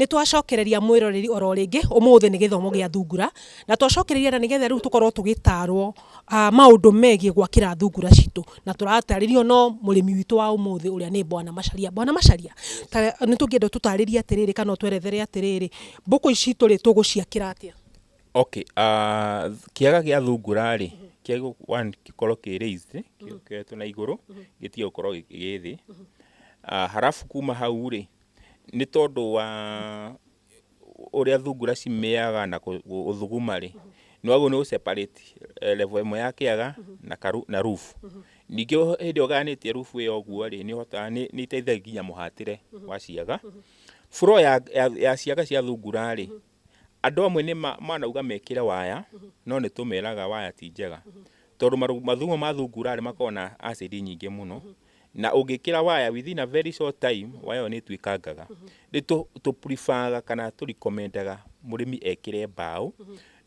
Twacokereria mwĩroreri oro rĩngĩ, ũmũthĩ nĩ gĩthomo gĩa thungura, na twacokereria na nĩgetha rĩu tũkorwo tũgĩtarwo maũndũ megiĩ gwakĩra thungura citũ, na tũratarĩrio no mũrĩmi witũ wa ũmũthĩ ũrĩa nĩ Bwana Macharia. Bwana Macharia, nĩ tũngĩenda tũtarĩrie atĩrĩrĩ kana ũtwerethere atĩrĩrĩ, mbũkũ ici citũ rĩ, tũgũciakĩra atĩa? Okay, kĩaga gĩa thungura rĩ, kĩagĩrĩirwo one gĩkorwo kĩ raised, kĩoetwo na igũrũ, gĩtige gũkorwo gĩ thĩ. Halafu kuma hau rĩ, nĩ tondũ wa ũrĩa thungura cimĩaga na gũthuguma rĩ, nĩ wagĩrĩirwo nĩ gũ separate level ĩmwe ya kĩaga na roof. Ningĩ hĩndĩ ĩrĩa ũgayanĩtie roof ĩyo ũguo rĩ, nĩ ũhotaga, nĩ ĩteithagia nginya mũhatĩre wa ciaga. Floor ya ciaga cia thungura rĩ, andũ amwe nĩ manauga mekĩre waya, no nĩ tũmeraga waya ti njega, tondũ mathugumo ma thungura rĩ, makoragwo na acid nyingĩ mũno, na ũngĩkĩra waya, within a very short time waya ĩyo nĩ ĩtuĩkangaga. Rĩu tũ prefer kana tũ recommendaga mũrĩmi ekĩre mbaũ,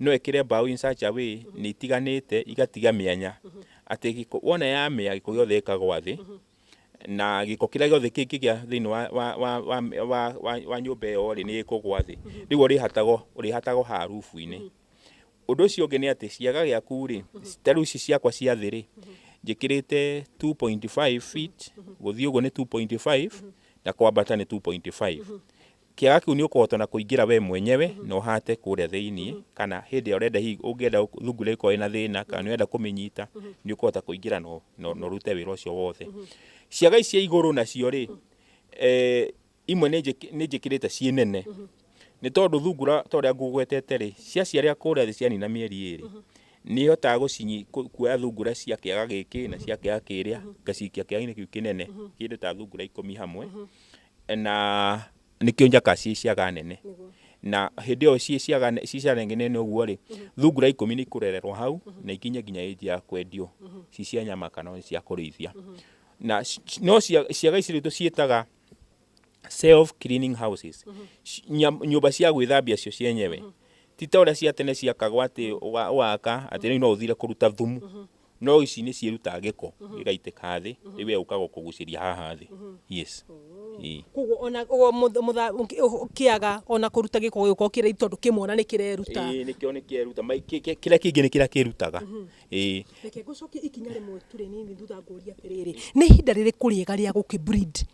no ekĩre mbaũ in such a way nĩ itiganĩte, igatiga mĩanya atĩ gĩko wona yamĩa, gĩko gĩothe gĩkagwa thĩ, na gĩko kĩrĩa gĩothe kĩngĩgĩa thĩinĩ wa nyũmba ĩyo rĩ, nĩ gĩkũgwa thĩ. Rĩu ũrĩhatagwo haha roof-inĩ. Ũndũ ũcio ũngĩ nĩ atĩ ciaga gĩaku rĩ, ta rĩu ici ciakwa cia thĩ rĩ, njĩkĩrĩte 2.5 feet, gũthiĩ ũguo nĩ 2.5 na kwambata nĩ 2.5. Kĩaga kĩu nĩ ũkũhota na kũingĩra we mwenyewe na ũhate kũrĩa thĩiniĩ, kana hĩndĩ ĩrĩa ũrenda, hihi ũngĩenda thungura ĩkorwo ĩna thĩna kana nĩ ũrenda kũmĩnyita, nĩ ũkũhota kũingĩra na ũrute wĩra ũcio wothe. Ciaga ici cia igũrũ nacio rĩ, imwe nĩ njĩkĩrĩte ciĩ nene, nĩ tondũ thungura ta ũrĩa ngũgwetete rĩ, ciaciarĩra kũrĩa thĩ cianina mĩeri 2, nĩ hotaga kuoya thungura cia kĩaga gĩkĩ na cia kĩaga kĩrĩa, ngacikia kĩaga-inĩ kĩu kĩnene, kĩndũ ta thungura 10 hamwe, na nĩkĩo njakaga ciĩ ciaga nene. Na hĩndĩ ĩyo ciĩ ciaga nene ũguo rĩ, thungura 10 nĩ ikũrererwo hau na ikinye nginya age ya kwendio ci cia nyama kana cia kũrĩithia. Na no ciaga ici rĩu tũciĩtaga self cleaning houses, nyũmba cia gwĩthambia cio cienyewe, ti ta ũrĩa cia tene ciakagwo atĩ ũgaka atĩ rĩu no ũthire kũruta thumu, no ici nĩ ciĩrutaga gĩko gĩgaitĩka thĩ, rĩu we ũkaga kũgucĩria haha thĩ. Yes. Ĩĩ. Koguo ona ũguo kĩaga ona kũruta gĩko gĩgũkorwo kĩrĩ tondũ kĩmwe ona nĩ kĩreruta. Ĩĩ, nĩkĩo nĩ kĩeruta. Kĩrĩa kĩngĩ nĩ kĩrĩa kĩrutaga. Ĩĩ. Reke ngũcokie ikinya rĩmwe tu rĩnini thutha, ngũrie atĩrĩrĩ, nĩ ihinda rĩrĩkũ rĩega rĩa gũkĩ breed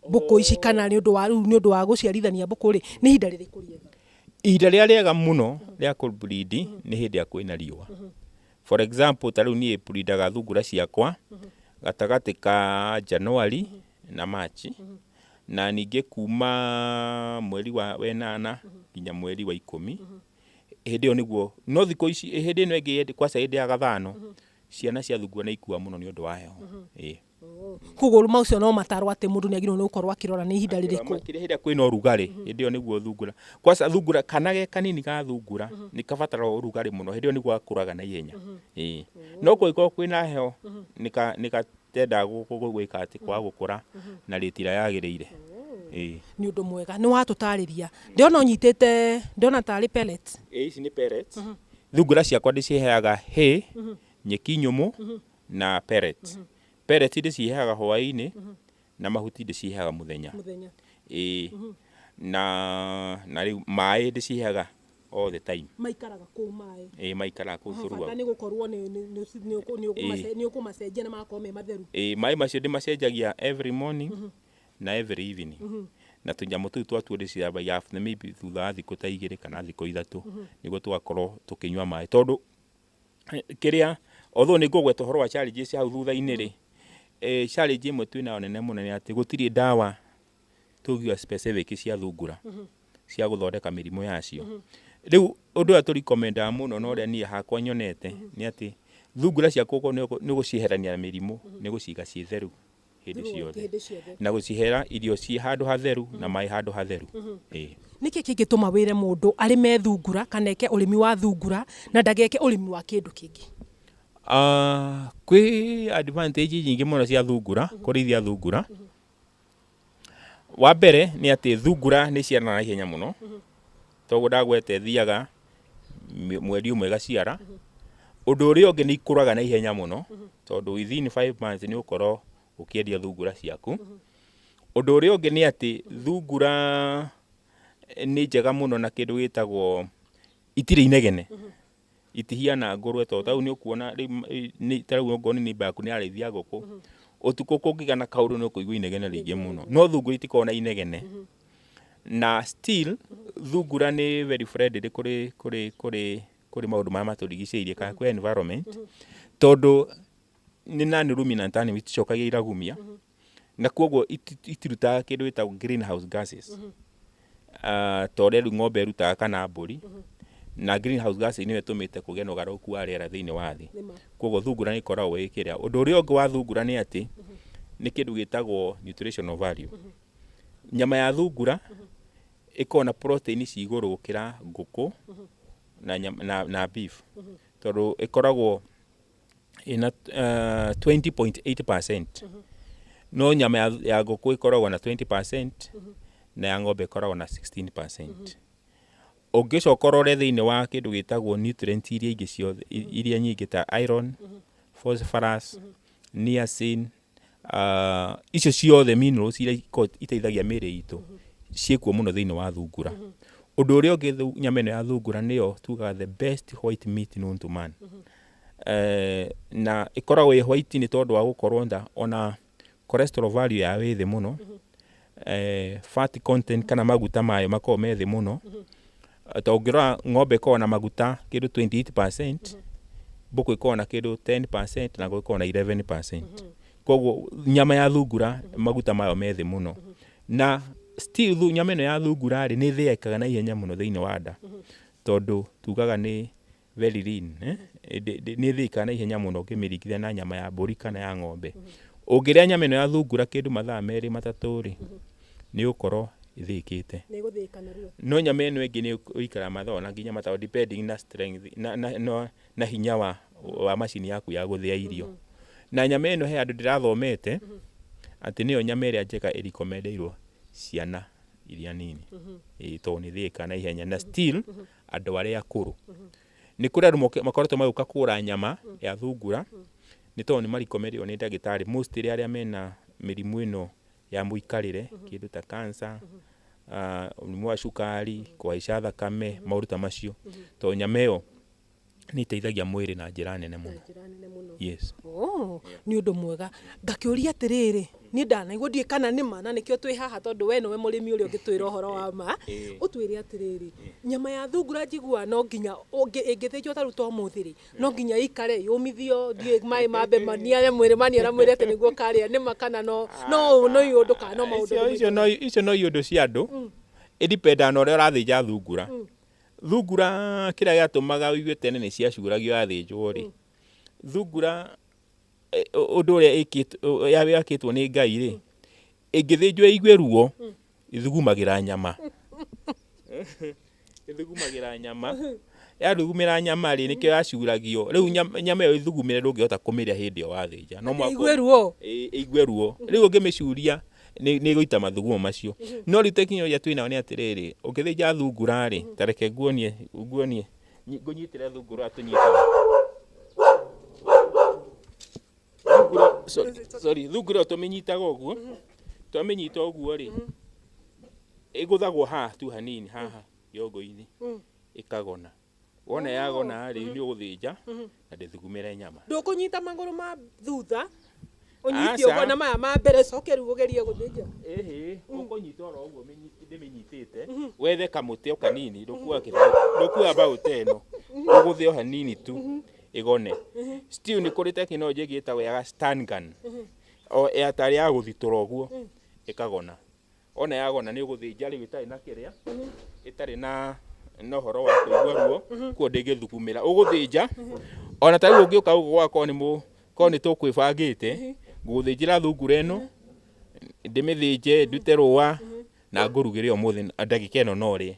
mbũkũ ici, kana nĩ ũndũ wa rĩu, nĩ ũndũ wa gũciarithania mbũkũ rĩ, nĩ ihinda rĩrĩkũ rĩega? Ihinda rĩrĩa rĩega mũno rĩa kũ breed nĩ hĩndĩ ĩrĩa kwĩna riũa. For example, ta rĩu niĩ breedaga thungura ciakwa gatagatĩ ka January na March, na ningĩ kuma mweri wa 8 nginya mweri wa 10, hĩndĩ ĩyo nĩguo. No thikũ ici, hĩndĩ ĩno ĩngĩ, kwaca hĩndĩ ya gathano, ciana cia thungura nĩ ikua mũno nĩ ũndũ wa heho. Ĩĩ. Koguo macio no matarwo atĩ mũndũ nĩ agĩrĩirwo nĩ gũkorwo akĩrora nĩ ihinda rĩrĩkũ. Makĩria hĩndĩ ĩrĩa kwĩna ũrugarĩ, hĩndĩ ĩyo nĩguo thungura, kwaca thungura kana ge kanini ga thungura nĩ kabataraga ũrugarĩ mũno, hĩndĩ ĩyo nĩguo gakũraga na ihenya. Ĩĩ, no kũngĩkorwo kwĩna heho, nĩ gatendaga gwĩka atĩ kwaga gũkũra na rate ĩrĩa yagĩrĩire. Ĩĩ. Nĩ ũndũ mwega nĩ watũtarĩria. Ndĩrona ũnyitĩte, ndĩrona tarĩ pellet. Ĩĩ, ici nĩ pellets. Thungura ciakwa ndĩciheaga hay, nyeki nyũmũ na pellet. Pellet ndĩciheaga hwaĩ-inĩ na mahuti ndĩciheaga mũthenya. Mũthenya. Ĩĩ, na rĩu maĩ ndĩciheaga all the time. Maikaraga kũu maĩ? Ĩĩ, maikaraga kũu. Bata throughout. Nĩ gũkorwo nĩ ũkũmacenjia na magakorwo me matheru. Ĩĩ, maĩ macio ndĩmacenjagia every morning na every evening, na tũnyamũ tũu twatuo ndĩcithambagia after maybe thutha wa thikũ ta 2 kana thikũ 3, nĩguo tũgakorwo tũkĩnyua maĩ, tondũ kĩrĩa, although nĩ ngũgweta ũhoro wa challenges hau thutha-inĩ rĩ, challenge ĩmwe twĩnayo nene mũno nĩ atĩ gũtirĩ ndawa tũngiuga specific cia thungura cia gũthondeka mĩrimũ yacio. Rĩu ũndũ ũrĩa tũrecommendaga mũno na ũrĩa niĩ hakwa nyonete nĩ atĩ thungura ciaku okorwo nĩ ũgũcieherania na mĩrimũ, nĩ gũciga ciĩ theru hĩndĩ ciothe. Hĩndĩ ciothe. Na gũcihera irio ciĩ handũ hatheru na maĩ handũ hatheru. Ĩĩ. Nĩkĩ kĩngĩtũma wĩre mũndũ arĩme thungura kana eke ũrĩmi wa thungura na ndageke ũrĩmi wa kĩndũ kĩngĩ? Kwĩ advantage nyingĩ mũno cia thungura, kũrĩithia thungura. Wa mbere nĩ atĩ thungura nĩ ciaranaga na ihenya mũno, toguo ndagwete thiaga mweri 1 ĩgaciara. Ũndũ ũrĩa ũngĩ, nĩ ikũraga na ihenya mũno, tondũ within 5 months nĩ ũkorwo ũkĩendia thungura ciaku. Ũndũ ũrĩa ũngĩ nĩ atĩ thungura nĩ njega mũno na kĩndũ gĩtagwo itirĩ inegene, itihiana ngũrwe tondũ tarĩu nĩ ũkuona rĩu tarĩu okorwo nĩ neighbour yaku nĩ ararĩithia ngũkũ, ũtukũ kũngĩgĩa na kaũndũ nĩ ũkũigua inegene rĩingĩ mũno, no thungura itikoragwo na inegene. Na still thungura nĩ very friendly kũrĩ kũrĩ kũrĩ kũrĩ maũndũ marĩa matũrigicĩirie kana kwĩ environment, tondũ nĩ non ruminant animal, iticokagia iragumia, na koguo itirutaga kĩndũ gĩtagwo greenhouse gases, ta ũrĩa rĩu ng'ombe ĩrutaga kana mbũri, na greenhouse gases nĩyo ĩtũmĩte kũgĩe na ũgarũrũku wa rĩera thĩinĩ wa thĩ. Koguo thungura nĩ ĩkoragwo ĩ kĩrĩa. Ũndũ ũrĩa ũngĩ wa thungura nĩ atĩ nĩ kĩndũ gĩtagwo nutritional value. Nyama ya thungura ĩkoragwo na protein ci igũrũ gũkĩra ngũkũ na, na, na beef, tondũ ĩkoragwo ĩna 20.8%, no nyama ya ngũkũ ĩkoragwo na 20% na ya ng'ombe ĩkoragwo na 16%. Ũngĩcoka ũrore thĩinĩ wa kĩndũ gĩtagwo nutrient iria ingĩ ciothe, iria nyingĩ ta iron, phosphorus, niacin, icio ciothe minerals iria ikoragwo iteithagia mĩĩrĩ itũ ciĩkuo mũno thĩinĩ wa thungura. Ũndũ ũrĩa ũngĩ, nyama ĩno ya thungura nĩyo tugaga the best white meat known to man. Na ĩkoragwo ĩ white nĩ tondũ wa gũkorwo nda ona cholesterol value yayo ĩ thĩ mũno, fat content kana maguta mayo makoragwo me thĩ mũno. Ta ũngĩrora ng'ombe ĩkoragwo na maguta kĩndũ 28%, mbũkũ ĩkoragwo na kĩndũ 10% na ngũkũ ĩkoragwo na 11%. Koguo nyama ya thungura maguta mayo me thĩ mũno. Na still nyama ĩno ya thungura rĩ, nĩ ĩthĩĩkaga na ihenya mũno thĩinĩ wa nda, tondũ tugaga nĩ very lean, eh? Nĩ ĩthĩĩkaga na ihenya mũno ũkĩmĩringithania na nyama ya mbũri kana ya ng'ombe. Ũngĩrĩa nyama ĩno ya thungura kĩndũ mathaa 2 3 rĩ, nĩ ũgũkorwo ĩthĩĩkĩte. Nĩ ĩgũthĩĩka narua. No nyama ĩno ĩngĩ nĩ ũikaraga mathaa ona nginya 5, depending na strength na hinya wa macini yaku ya gũthĩa irio. Na nyama ĩno he handũ ndĩrathomete atĩ nĩyo nyama ĩrĩa njega ĩrekomendeirwo ciana iria nini. Ĩĩ, tondũ nĩ ĩthĩĩkaga na ihenya, na still andũ arĩa akũrũ. Nĩ kũrĩ andũ makoretwo magĩũka kũgũra nyama ya thungura nĩ tondũ nĩ marekomendeirwo nĩ ndagĩtarĩ, mostly arĩa mena mĩrimũ ĩno ya mũikarĩre, kĩndũ ta cancer, mũrimũ wa cukari, kũhaica thakame, maũndũ ta macio, tondũ nyama ĩyo nĩ ĩteithagia mwĩrĩ na njĩra nene mũno. Njĩra nene mũno. Yes. Oh, nĩ ũndũ mwega. Ngakĩũria atĩrĩrĩ, niĩ ndanaigua, ndiũĩ kana nĩ ma, na nĩkĩo twĩ haha, tondũ we nĩwe mũrĩmi ũrĩa ũngĩtwĩra ũhoro wa ma. Ũtwĩre atĩrĩrĩ, nyama ya thungura njiguaga no nginya ĩngĩthĩnjwo ta rĩu ta ũmũthĩ rĩ, no nginya ĩikare yũmithio, ndiũĩ maĩ mambe maniare mwĩrĩ, maniara mwĩrĩ atĩ nĩguo ũkarĩa. Nĩ ma kana no iũndũ kana no maũndũ? Icio no iũndũ cia andũ. Ĩdipendaga na ũrĩa ũrathĩnja thungura. Thungura kĩrĩa gĩatũmaga ũigue tene nĩ ciacuragio yathĩnjwo rĩ, thungura ũndũ ũrĩa yakĩtwo nĩ Ngai rĩ, ĩngĩthĩnjwo ĩigue ruo, ĩthugumagĩra nyama. Ĩthugumagĩra nyama. Yathugumĩra nyama rĩ, nĩkĩo yacuragio. Rĩu nyama ĩyo ĩthugumĩre ndũngĩhota kũmĩrĩa hĩndĩ ĩyo wathĩnja. No mũhaka ĩigue ruo. Ĩigue ruo. Rĩu ũngĩmĩcuria nĩ ĩgũita mathugumo macio. No rĩu tekinoronjĩ twĩnayo nĩ atĩrĩrĩ, ũngĩthĩnja thungura rĩ, ta reke nguonie, ngũnyitĩre thungura tũnyitaga. Thungura, sorry, sorry, thungura ĩyo tũmĩnyitaga ũguo. Twamĩnyita ũguo rĩ, ĩgũthagwo haha tu hanini, haha kĩongo-inĩ, ĩkagona. Wona yagona rĩ, nĩ ũgũthĩnja na ndĩthugumĩre nyama. Ndũkũnyita magũrũ ma thutha, ũnyite ũguo na maya ma mbere, coke rĩu ũgerie gũthĩnja? Ĩhĩ, ũkũnyita oro ũguo ndĩmĩnyitĩte, wethe kamũtĩ o kanini, ndũkuoya kĩbaũ, ndũkuoya mbaũ ta ĩno, ũgũthe o hanini tu, ĩgone. Still nĩ kũrĩ tekinoronjĩ ĩngĩ ĩtagwo ya stun gun, o ya tarĩ ya gũthitũra ũguo, ĩkagona. Ona yagona nĩ ũgũthĩnja rĩu ĩtarĩ na kĩrĩa, ĩtarĩ na ũhoro wa kũigua ruo, kuo ndĩngĩthugumĩra. Ũgũthĩnja, ona ta rĩu ũngĩũka gũkũ gwakwa korwo nĩ tũkwĩbangĩte, ngũgũthĩnjĩra thungura ĩno, ndĩmĩthĩnje, ndute rũa, na ngũrugĩre ũmũthĩ ndagĩka ĩno no ũrĩe.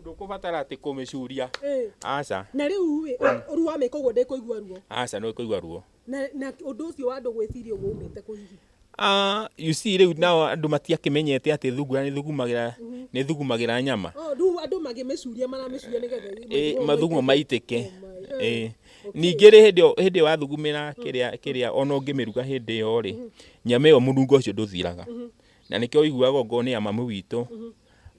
Ndũkũbatara atĩ kũmĩcuria. Aca. Na rĩu rĩ, rĩu wamĩka ũguo ndĩkũigua ruo? Aca, ndũkũigua ruo. Na ũndũ ũcio wa andũ gwĩciria ũguo umĩte kũ hihi? You see, rĩu nao andũ matiakĩmenyete atĩ thungura nĩ thugumagĩra nyama. Oh, rĩu andũ magĩmĩcuria maramĩcuria nĩgetha mathugumo maitĩke. Ĩ. Ningĩ rĩ, hĩndĩ ĩyo wathugumĩra kĩrĩa ona ũngĩmĩruga hĩndĩ ĩyo rĩ, nyama ĩyo mũnungo ũcio ndũthiraga. Na nĩkĩo ũiguaga ongorwo nĩ ya mamu witũ,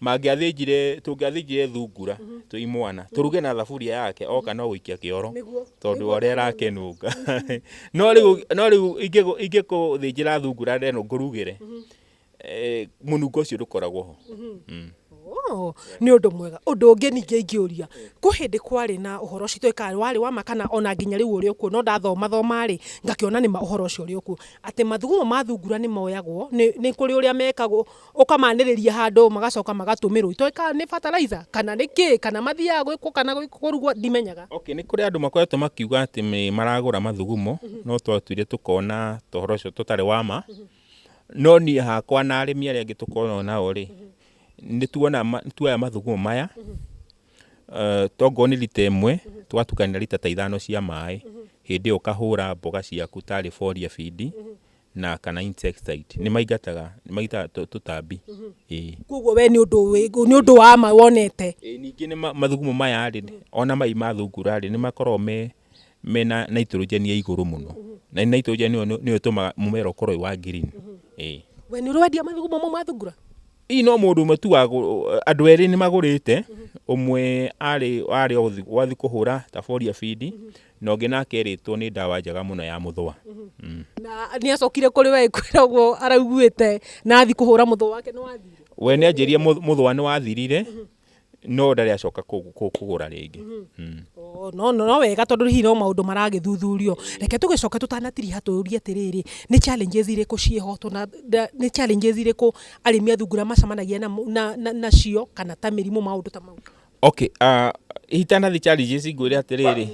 mangĩathĩnjire, tũngĩathĩnjire thungura twĩ imwana, tũruge na thaburia yake, oka no gũikia kĩoro, tondũ wa ũrĩa ĩrakĩnunga. No rĩu ingĩkũthĩnjĩra thungura ĩno ngũrugĩre, mũnungo ũcio ndũkoragwo ho. Oh, nĩ ũndũ mwega. Ũndũ ũngĩ ningĩ ingĩũria, kwĩ hĩndĩ kwarĩ na ũhoro ũcio tũĩkaga warĩ wa ma kana ona nginya rĩu ũrĩ okuo, no ndathoma thoma rĩ, ngakĩona nĩma ũhoro ũcio ũrĩ okuo, atĩ mathugumo ma thungura nĩ moyagwo, nĩ kũrĩ ũrĩa mekagwo, ũkamanĩrĩria handũ magacoka magatũmĩrwo, itoĩ kana nĩ fertilizer kana nĩ kĩ, kana mathiaga gwĩkwo kana kũrugwo, ndimenyaga. Okay, nĩ kũrĩ andũ makoretwo makiuga atĩ nĩ maragũra mathugumo, no twatuire tũkona ũhoro ũcio tũtarĩ wa ma. No niĩ hakwa na arĩmi arĩa angĩ tũkoragwo nao rĩ, nĩ tuona tuoya mathugumo maya, tongorwo nĩ rita 1, tũgatukania rita ta 5 cia maĩ, hĩndĩ ĩyo ũkahũra mboga ciaku tarĩ foliar feed na kana insecticide, nĩ maingataga tũtambi. Ĩĩ. Koguo we nĩ ũndũ wa ma wonete? Ĩĩ, ningĩ nĩ mathugumo maya rĩ, ona mai ma thungura rĩ, nĩ makoragwo mena nitrogen ya igũrũ mũno, na nitrogen ĩyo nĩyo ĩtũmaga mũmera ũkorwo wĩ wa green. Ĩĩ. We nĩ ũrĩ wendia mathugumo mau ma thungura? Ii, no mũndũ ũmwe tu, andũ erĩ nĩ magũrĩte. Ũmwe arĩ o gwathi kũhũra ta foliar feed, na ũngĩ nake erĩtwo nĩ ndawa njega mũno ya mũthũa. Na nĩ acokire kũrĩ we kwĩra ũguo araiguĩte na athi kũhũra mũthũa wake nĩ wathire? We nĩ anjĩrie mũthũa nĩ wathirire, no ndarĩ acoka kũgũra rĩngĩ. Oh, no wega, tondũ hihi no maũndũ maragĩthuthurio. Reke tũgĩcoke tũtanatiriha tũrie atĩrĩrĩ, nĩ challenges irĩkũ ciĩho, nĩ challenges irĩkũ arĩmi a thungura macemanagia nacio, kana ta mĩrimũ, maũndũ ta mau? Okay, itanathi challenges, ngwĩre atĩrĩrĩ,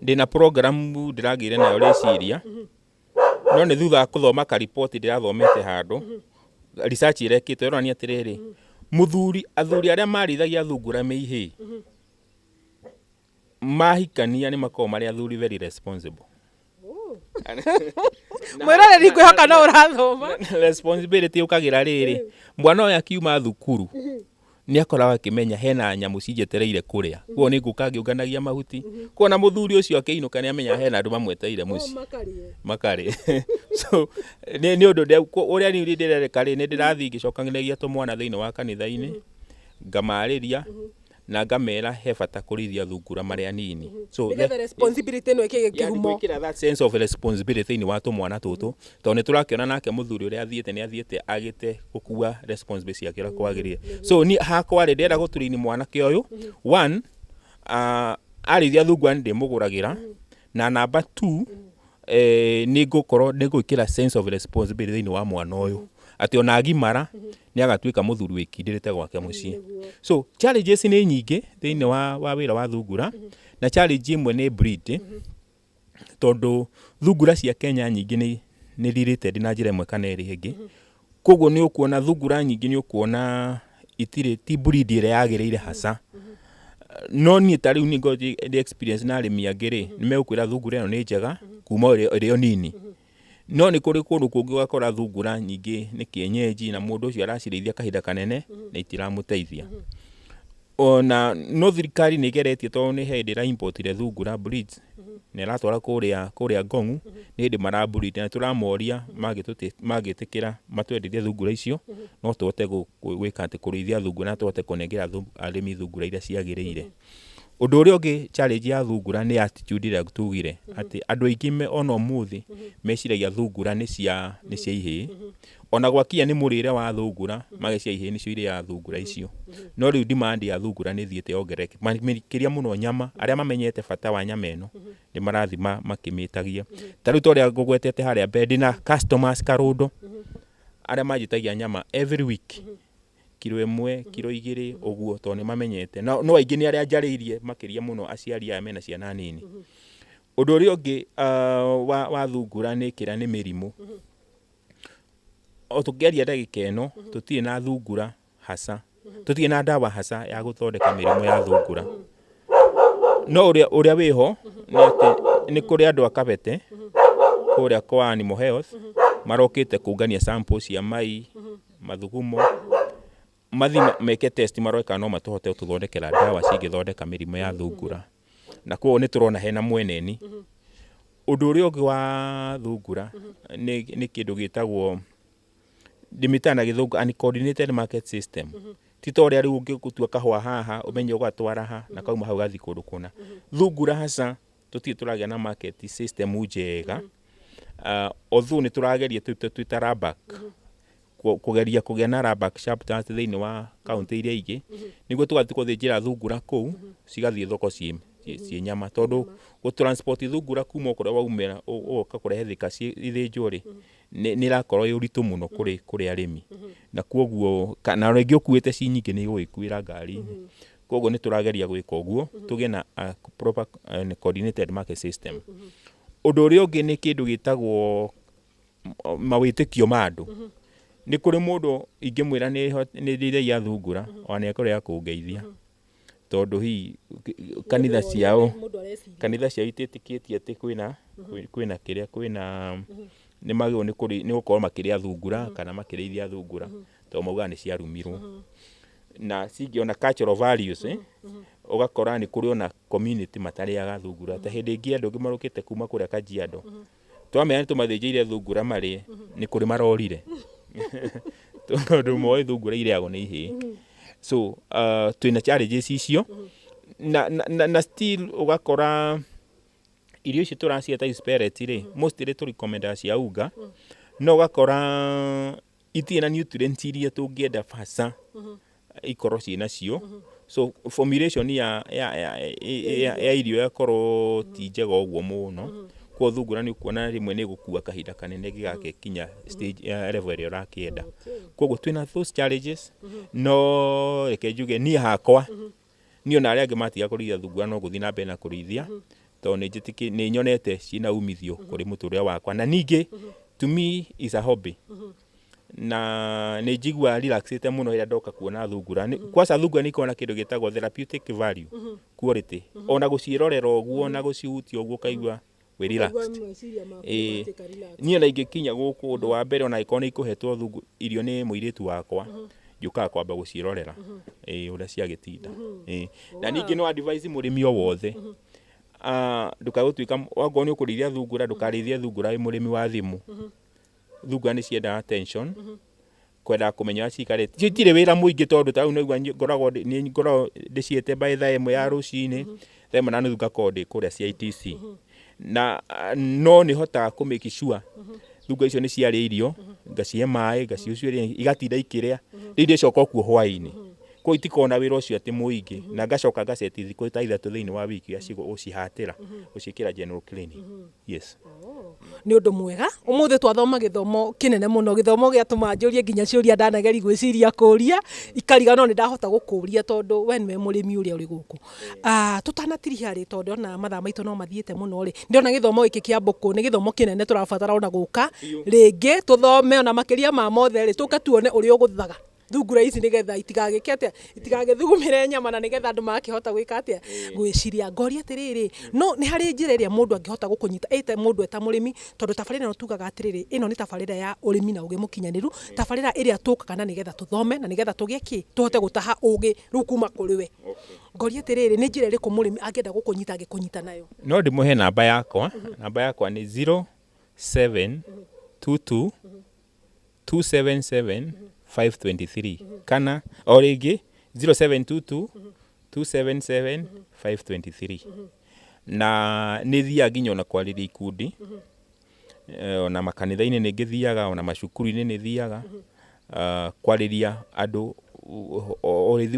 ndĩna program ndĩragĩire nayo rĩciria, no nĩ thutha wa kũthoma kariboti ndĩrathomete handũ, research ĩrekĩtwo ĩronania atĩrĩrĩ, mũthuri, athuri arĩa marĩithagia thungura mĩihĩ mahikania nĩ makoragwo marĩ athuri very responsible. Mwĩroreri, ngwĩhoka no ũrathoma. Responsibility ũkagĩra rĩrĩ, mwana ũyũ akiuma thukuru nĩ akoragwo akĩmenya hena nyamũ cinjetereire kũrĩa, koguo nĩ ngũka ngĩũnganagia mahuti. Koguo na mũthuri ũcio akĩinũka nĩ amenya hena andũ mamwetereire mũciĩ makarĩ. So nĩ ũndũ ũrĩa niĩ ndĩrereka rĩ, nĩ ndĩrathiĩ ngĩcokanĩrĩria tũmwana thĩinĩ wa kanitha-inĩ, ngamarĩria na ngamera he bata kũrĩithia thungura marĩ anini, so nĩgetha responsibility ĩno ĩkĩgĩe yani kĩhumo. Gwĩkĩra that sense of responsibility thĩinĩ wa tũmwana tũtũ, tondũ nĩ tũrakĩona nake mũthuri ũrĩa athiĩte nĩ athiĩte agĩte gũkua responsibility ciake ũrĩa kwagĩrĩire. So niĩ hakwa rĩ, ndĩrenda gũtũrini mwanake ũyũ, one, arĩithia thungura nĩ ndĩmũgũragĩra, na number two, nĩ ngũkorwo nĩ ngwĩkĩra sense of responsibility thĩinĩ wa mwana ũyũ, atĩ ona agimara nĩ agatuĩka mũthuri wĩkindĩrĩte gwake mũciĩ. So challenges nĩ nyingĩ thĩinĩ wa wĩra wa thungura, na challenge ĩmwe nĩ breed, tondũ thungura cia Kenya nyingĩ nĩ related na njĩra ĩmwe kana ĩrĩa ĩngĩ. Koguo nĩ ũkuona thungura nyingĩ, nĩ ũkuona itirĩ ti breed ĩrĩa yagĩrĩire hasa. No niĩ ta rĩu nĩ ngoragwo ndĩ experience na arĩmi angĩ rĩ, nĩ megũkwĩra thungura ĩno nĩ njega kuma ĩrĩ o nini, no nĩ kũrĩ kũndũ kũngĩ ũgakora thungura nyingĩ nĩ kienyeji, na mũndũ ũcio aracirĩithia kahinda kanene na itiramũteithia ona. No thirikari nĩ ĩgeretie, tondũ nĩ hĩndĩ ĩra importire thungura breeds na ĩratwara kũrĩa Ngong'u, nĩ hĩndĩ mara breed, na tũramoria mangĩtĩkĩra matwenderie thungura icio, no tũhote gwĩka atĩ kũrĩithia thungura na tũhote kũnengera arĩmi thungura iria ciagĩrĩire. Ũndũ ũrĩa ũngĩ, challenge ya thungura nĩ attitude ĩrĩa tugire atĩ andũ aingĩ ona ũmũthĩ meciragia thungura nĩ cia ihĩĩ, ona gwakinya nĩ mũrĩre wa thungura magĩcia ihĩĩ nĩcio irĩaga thungura icio. No rĩu demand ya thungura nĩ ĩthiĩte yongerereke, makĩria mũno nyama. Arĩa mamenyete bata wa nyama ĩno nĩ marathiĩ makĩmĩtagia. Ta rĩu ta ũrĩa ngũgwetete harĩa mbere, ndĩna customers Karũndo arĩa manjĩtagia nyama every week, kiro 1, kiro 2 ũguo, tondũ nĩ mamenyete. No aingĩ nĩ arĩa njarĩirie, makĩria mũno aciari aya mena ciana nini. Ũndũ ũrĩa ũngĩ wa thungura nĩ kĩrĩa nĩ mĩrimũ. O tũkĩaria ndagĩka ĩno, tũtirĩ na thungura hasa, tũtirĩ na ndawa hasa ya gũthondeka mĩrimũ ya thungura. No ũrĩa wĩho nĩ atĩ nĩ kũrĩ andũ a Kabete kũrĩa kwa Animal Health marokĩte kũngania sample cia mai mathugumo, mathi meke test, marore kana no matũhote gũtũthondekera ndawa cingĩthondeka mĩrimũ ya thungura, na koguo nĩ tũrona hena mweneni. Ũndũ ũrĩa ũngĩ wa thungura nĩ kĩndũ gĩtagwo Ndĩmĩtaga na Gĩthũngũ uncoordinated market system. Ti ta ũrĩa rĩu ũngĩtua kahũa haha ũmenye ũgatwara ha na kauma hau gathiĩ kũndũ kũna. Thungura haca tũtirĩ tũragĩa na market system njega. Although nĩ tũrageria twĩ ta RABAC kũgeria kũgĩa na RABAC chapters thĩinĩ wa kaũntĩ iria ingĩ, nĩguo tũgathiĩ gũthĩnjĩra thungura kũu cigathiĩ thoko ciĩ nyama, tondũ gũ transport thungura kuma o kũrĩa waumĩra ũgoka kũrehe Thika ithĩnjwo rĩ, nĩ ĩrakorwo ĩ ũritũ mũno kũrĩ arĩmi, na koguo na rĩngĩ ũkuĩte ci nyingĩ nĩ igũgĩkuĩra ngari-inĩ. Koguo nĩ tũrageria gwĩka ũguo tũgĩe na proper and coordinated market system. Ũndũ ũrĩa ũngĩ nĩ kĩndũ gĩtagwo mawĩtĩkio ma andũ. Nĩ kũrĩ mũndũ ingĩmwĩra nĩ ndĩithagia thungura, ona nĩ ekũrega kũngeithia, tondũ hihi kanitha ciao itiĩtĩkĩtie atĩ kwĩna kĩrĩa kwĩna nĩ magĩrĩirwo nĩ gũkorwo makĩrĩa thungura kana makĩrĩithia thungura, tondũ maugaga nĩ ciarumirwo. Na cingĩ ona cultural values, ũgakora nĩ kũrĩ ona community matarĩaga thungura. Ta hĩndĩ ĩngĩ andũ angĩ marũkĩte kuma kũrĩa Kajiado, twamera nĩ tũmathĩnjĩire thungura marĩe, nĩ kũrĩ marorire, tondũ moĩ thungura irĩagwo nĩ ihĩĩ. So twĩna challenges icio na still ũgakora irio icio tũracihe ta ici pellet rĩ, mostly tũ recommendaga cia unga, no ũgakora itirĩ na nutrients iria tũngĩenda basa ikorwo ciĩ nacio. So formulation ya irio yakorwo ti njega ũguo mũno. Koguo thungura nĩ ũkuona rĩmwe nĩ ĩgũkua kahinda kanene gĩgagĩkinya stage ya level ĩrĩa ũrakĩenda. Koguo twĩna those challenges, no reke njuge niĩ hakwa, niĩ ona arĩa angĩ matiga kũrĩithia thungura no gũthiĩ na mbere na kũrĩithia, tondũ nĩ nyonete ciĩna umithio kũrĩ mũtũrĩre wakwa. Na ningĩ to me is a hobby, na nĩ njiguaga relaxĩte mũno rĩrĩa ndoka kuona thungura. Kwanza thungura nĩ ikoragwo na kĩndũ gĩtagwo therapeutic value, quality. Ona gũciĩrorera ũguo na gũcihutia ũguo, ũkaigua wĩ relaxed. Ĩĩ, niĩ ona ingĩkinya gũkũ, ũndũ wa mbere, ona angĩkorwo nĩ ikũhetwo irio nĩ mũirĩtu wakwa, njũkaga kwamba gũciĩrorera, ĩĩ, ũrĩa ciagĩtinda. Ĩĩ, na ningĩ no advise mũrĩmi o wothe, ndũkae gũtuĩka, okorwo nĩ ũkũrĩithia thungura, ndũkarĩithie thungura wĩ mũrĩmi wa thimũ. Thungura nĩ ciendaga attention, kwendaga kũmenya ũrĩa ciikarĩte. Citirĩ wĩra mũingĩ, tondũ ta rĩu nĩguo nĩ ngoragwo ndĩciĩte by thaa 1 ya rũcinĩ, 1:30 ngakorwo ndĩ kũrĩa CITC, na no nĩ hotaga kũ make sure thungura icio nĩ ciarĩa irio, ngacihe maĩ, ngaciũcuĩria, igatinda ikĩrĩa, rĩu ndĩcoka o kuo hwaĩ-inĩ. Koguo itikoragwo na wĩra ũcio atĩ mũingĩ, na ngacoka ngaceti thikũ ta 3 thĩinĩ wa wiki gũcihatĩra, gũciĩkĩra general cleaning, yes. Nĩ ũndũ mwega. Ũmũthĩ twathoma gĩthomo kĩnene mũno, gĩthomo gĩatũma njũrie nginya ciũria ndanageri gwĩciria kũria ikariga, no nĩ ndahota gũkũria tondũ we nĩwe mũrĩmi ũrĩa ũrĩ gũkũ. Tũtanatiriha rĩ, tondũ ndĩrona mathaa maitũ no mathiĩte mũno rĩ, ndĩrona gĩthomo gĩkĩ kĩa mbũkũ nĩ gĩthomo kĩnene tũrabatara ona gũka rĩngĩ tũthome. Ona makĩria ma mothe rĩ, tũke tuone ũrĩa ũgũthaga thungura ici nĩgetha itigagĩke atĩa, itigagĩthugumĩre nyama, na nĩgetha andũ magakĩhota gwĩka atĩa, gwĩciria. Ngoria atĩrĩrĩ, no nĩ harĩ njĩra ĩrĩa mũndũ angĩhota gũkũnyita ĩte mũndũ eta mũrĩmi? Tondũ tabarĩra ĩno tugaga atĩrĩrĩ, ĩno nĩ tabarĩra ya ũrĩmi na ũgĩ mũkinyanĩru, tabarĩra ĩrĩa tũkaga na nĩgetha tũthome na nĩgetha tũgĩe kĩ, tũhote gũtaha ũgĩ rĩu kuma kũrĩ we. Ngoria atĩrĩrĩ, nĩ njĩra ĩrĩkũ mũrĩmi angĩenda gũkũnyita angĩkũnyita nayo? No ndĩmũhe namba yakwa. Namba yakwa nĩ 0722 277 523, kana o rĩngĩ 0722 277 523. Na nĩ thiaga nginya ona kwarĩria ikundi, ona makanitha-inĩ nĩ ngĩthiaga, ona macukuru-inĩ nĩ thiaga kwarĩria andũ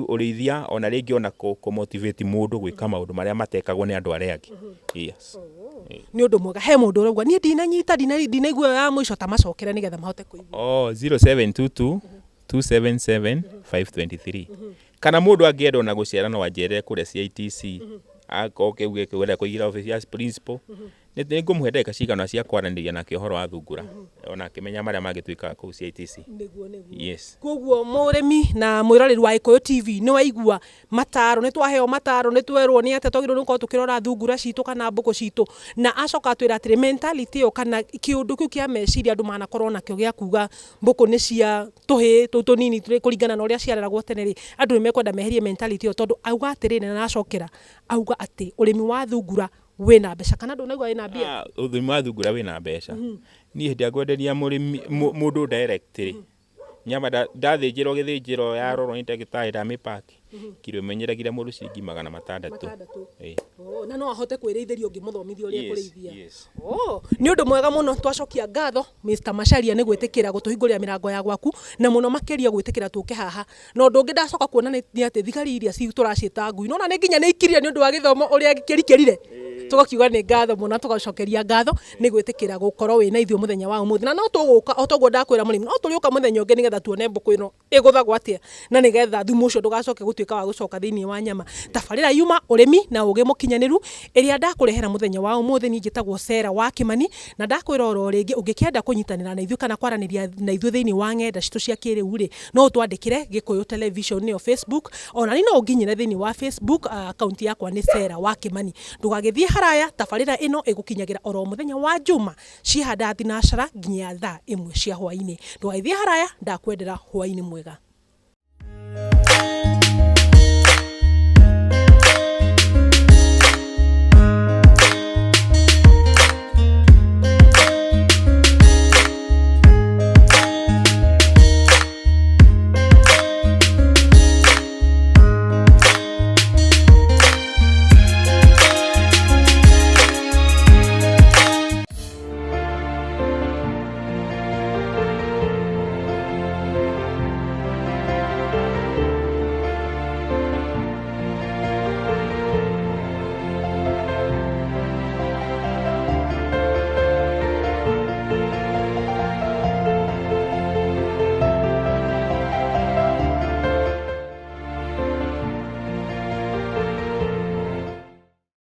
ũrĩithia, ona rĩngĩ ona kũ motivate mũndũ gwĩka maũndũ marĩa matekagwo nĩ andũ arĩa angĩ, yes. Nĩ ũndũ mwega. He mũndũ ũrauga niĩ ndinanyita, ndinaigua ĩyo ya mũico, ta macokere nĩgetha mahote kũigua. Oh, 0722 277 523. Kana mũndũ angĩenda ona gũcera, no anjerere kũrĩa CITC, akorwo kĩu gĩkĩ ũrenda kũigĩra office ya principal, nĩ ngũmũhe ndagĩka cigana cia kwaranĩria nake ũhoro wa thungura, ona akĩmenya marĩa mangĩtuĩkaga kũu CITC. Nĩguo. Yes. Koguo mũrĩmi na mwĩroreri wa Gĩkũyũ TV, nĩ waigua mataro, nĩ twaheo mataro, nĩ twerwo nĩ atĩa twagĩrĩirwo nĩ gũkorwo tũkĩrora thungura citũ kana mbũkũ citũ. Na acoka atwĩra atĩrĩ, mentality ĩyo kana kĩũndũ kĩu kĩa meciria andũ manakorwo nakĩo gĩa kuga mbũkũ nĩ cia tũhĩĩ tũu tũnini kũringana na ũrĩa ciareragwo tene rĩ, andũ nĩ mekwenda meherie mentality ĩyo, tondũ auga atĩrĩrĩ, na nacokera auga atĩ ũrĩmi wa thungura wĩna mbeca, kana ndũnaigua wĩna mbia? Ah, ũrĩmi wa thungura wĩna mbeca. Niĩ hĩndĩ ĩrĩa ngwenderia mũrĩmi mũndũ direct rĩ, Nyama ndathĩnjĩrwo gĩthĩnjĩro yarorwo nĩ ndagĩtarĩ ndamĩpaki, kiro ĩmwe nyendagĩria mũndũ ciringi 600. 600. Ĩĩ. Oh, na no ahote kwĩrĩithĩria ũngĩmũthomithia ũrĩa Yes, kũrĩithia. yes. Oh, nĩ ũndũ mwega mũno, twacokia ngatho Mr. Macharia nĩ gwĩtĩkĩra gũtũhingũrĩra mĩrango ya gwaku na mũno makĩria gwĩtĩkĩra tũke haha. Na ũndũ ũngĩ ndacoka kuona nĩ atĩ thigari iria tũraciĩta ngui, nĩwona nĩ nginya nĩ ikirire nĩ ũndũ wa gĩthomo ũrĩa kĩrikĩrire. Tũgakiuga nĩ ngatho mũno, tũgacokeria ngatho nĩ gwĩtĩkĩra gũkorwo wĩna ithuĩ mũthenya wa ũmũthĩ. Na no tũgũka o toguo ndakwĩra mũrĩmi, no tũrĩũka mũthenya ũngĩ nĩgetha tuone mbũkũ ĩno ĩgũthagwo atĩa na nĩgetha thumu ũcio ndũgacoke gũtuĩka wa gũcoka thĩinĩ wa nyama. Tabarĩra yuma ũrĩmi na ũgĩ mũkinyanĩru ĩrĩa ndakũrehera mũthenya wa ũmũthĩ, niĩ njĩtagwo Sarah wa Kĩmani, na ndakwĩra oro rĩngĩ ũngĩkĩenda kũnyitanĩra na ithuĩ kana kwaranĩria na ithuĩ thĩinĩ wa ng'enda citũ cia kĩrĩu rĩ, no ũtwandĩkĩre Gĩkũyũ Television nĩyo Facebook, ona niĩ no ũnginyĩre thĩinĩ wa Facebook, akaunti yakwa nĩ Sarah wa Kĩmani. Ndũgagĩthiĩ haraya, tabarĩra ĩno ĩgũkinyagĩra oro mũthenya wa Njuma ciĩhanda thinacara nginya thaa 1 cia hwainĩ. Ndũgagĩthiĩ haraya, ndakwendera hwainĩ mwega.